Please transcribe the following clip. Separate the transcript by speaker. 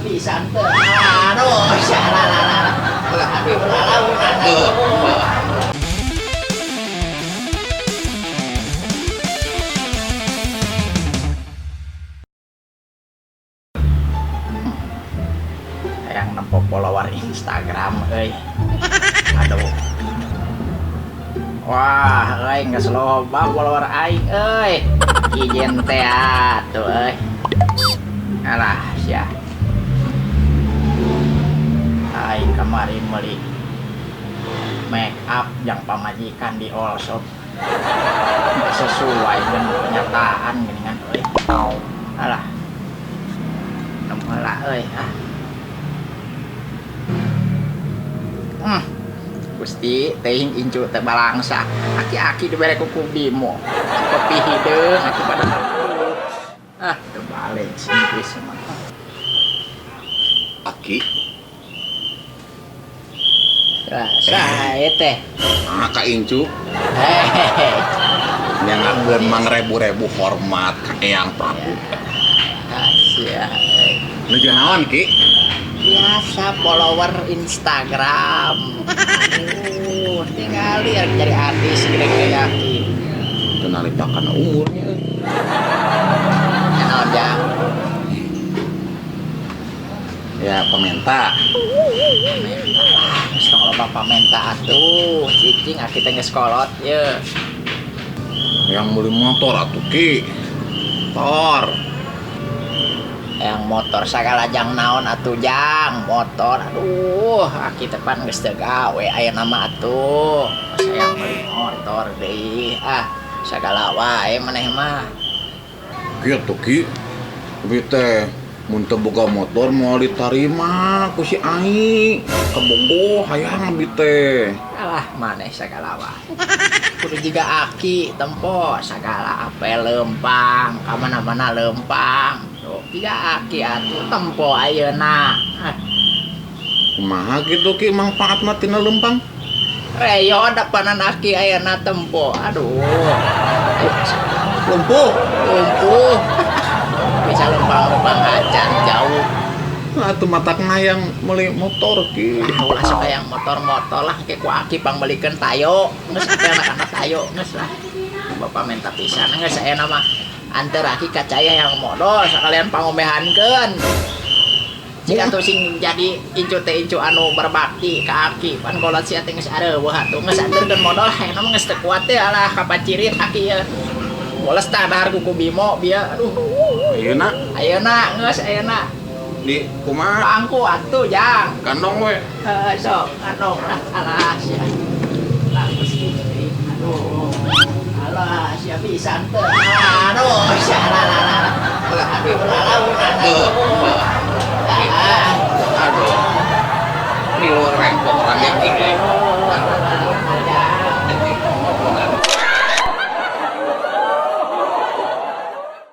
Speaker 1: pisan teu. Aduh, sia lah lah lah. Aduh, lalaunan atuh. Hayang nempo follower Instagram euy. Aduh. Wah, euy geus loba follower aing euy. Ijen teh atuh euy. Alah, sia. Aing kamari meuli make up jang pamajikan di all shop. Teu sesuai dengan kenyataan geuningan euy. Alah. Nempo heula euy ah. Gusti, teuing incu teh balangsa. Aki-aki dibere ku Bimo. Kopi hideung atuh pada. Ah, teu balik Inggris mah.
Speaker 2: Aki.
Speaker 1: Lah, sae teh.
Speaker 2: Ah, ka incu.
Speaker 1: Hehehe.
Speaker 2: Nyangakeun mangrebu-rebu hormat ka Eyang Prabu.
Speaker 1: Sia.
Speaker 2: Nuju naon, Ki?
Speaker 1: Biasa follower Instagram. Aduh, tinggal ya jadi artis gede-gede aki.
Speaker 2: Teu nalita kana umurnya euy.
Speaker 1: Ya naon jang?
Speaker 2: Ya pamenta.
Speaker 1: Pamenta lah, geus tong loba pamenta atuh. Cicing aki teh geus kolot ye.
Speaker 2: Yang beli motor atuh, Ki. Motor.
Speaker 1: Yang motor sagala jang naon atuh jang, motor. Aduh, aki teh pan geus teu gawe ayeuna mah atuh. Hayang beli motor deui. Ah, sagala wae maneh mah.
Speaker 2: Kieu tuh, Ki. Abi teh mun teu boga motor moal ditarima ku si Ai. Kabogoh hayang abi teh.
Speaker 1: Alah, maneh sagala wae. Kudu jiga aki tempo sagala ape leumpang, ka mana-mana leumpang. Tuh, jiga aki atuh tempo ayeuna. Ah.
Speaker 2: Kumaha kitu Ki mangfaatna tina leumpang?
Speaker 1: Reyo dapanan aki ayeuna tempo. Aduh. Ayo,
Speaker 2: Lumpuh.
Speaker 1: Lumpuh. Bisa leumpang-leumpang acan jauh.
Speaker 2: Atuh matak hayang meuli motor Ki.
Speaker 1: Ah, ulah sok hayang motor-motor lah ke ku aki pangmeulikeun tayo. Geus atuh anak-anak tayo geus lah. Bapak minta pisan geus ayeuna mah anteur aki ka cai yang modal sakalian pangomehankeun. Jika tuh sing jadi incu teh incu anu berbakti ka aki pan kolot sia teh geus areuweuh atuh geus anterkeun modal ayeuna mah geus teu kuat teh alah kapacirit aki ye. Boles tah dahar ku Bimo bieu aduh.
Speaker 2: Ayeuna?
Speaker 1: Ayeuna geus ayeuna.
Speaker 2: Di kumaha?
Speaker 1: Pangku atuh jang.
Speaker 2: Gandong we.
Speaker 1: Heuh sok gandong lah alah sia. Bagus gitu. Aduh. Alah sia pisan teh. Aduh sia lah lah lah. Aduh lalaunan atuh.